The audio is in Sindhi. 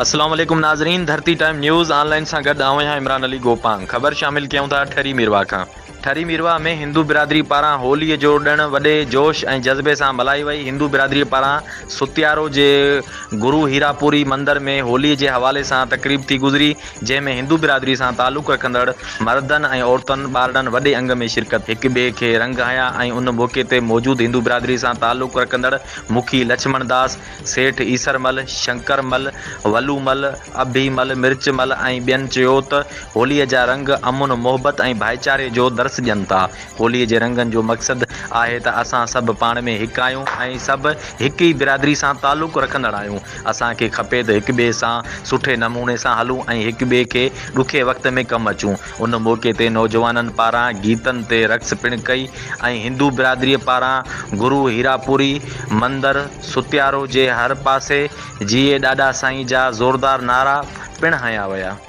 اسلام عليڪم ناظرين ڌرتي ٽائيم نيوز آن لائين سان گڏ آئون آهيان عمران علي گوپانگ خبر شامل ڪيون ٿا ٺري ميرواهه کان ٺري ميرواهه ۾ هندو برادري پاران هولي جو ڏڻ وڏي جوش ۽ جذبي سان ملهائي وئي هندو برادري پاران ستيارو جي گرو هيراپوري مندر ۾ هولي جي حوالي سان تقريب ٿي گذري جنهن ۾ هندو برادري سان تعلق رکندڙ مردن ۽ عورتن ٻارڙن وڏي انگ ۾ شرڪت هڪ ٻئي کي رنگ هنيا ۽ ان موقعي تي موجود هندو برادري سان تعلق رکندڙ مکي لڇمڻ داس سيٺ ايسر مل، شنڪر مل، ولو مل، اڀي مل، مرچ مل ۽ ٻين چيو ته هوليء جا رنگ امن، محبت ۽ ڀائيچاري جو درس ڏين ٿا. هوليء جي رنگن جو مقصد آهي ته اسان سڀ پاڻ ۾ هڪ آهيون ۽ سڀ هڪ ئي برادري سان تعلق رکندڙ آهيون. اسان کي کپي ته هڪ ٻئي سان سٺي نموني سان هلون ۽ هڪ ٻئي کي ڏکي وقت ۾ ڪم اچون. ان موقعي تي نوجوانن پاران گيتن تي رقص پڻ ڪئي ۽ هندو برادريء پاران گرو هيراپوري مندر ستيارو جي هر پاسي جيئي ڏاڏا سائين جا زوردار نعرا پڻ هنيا ويا.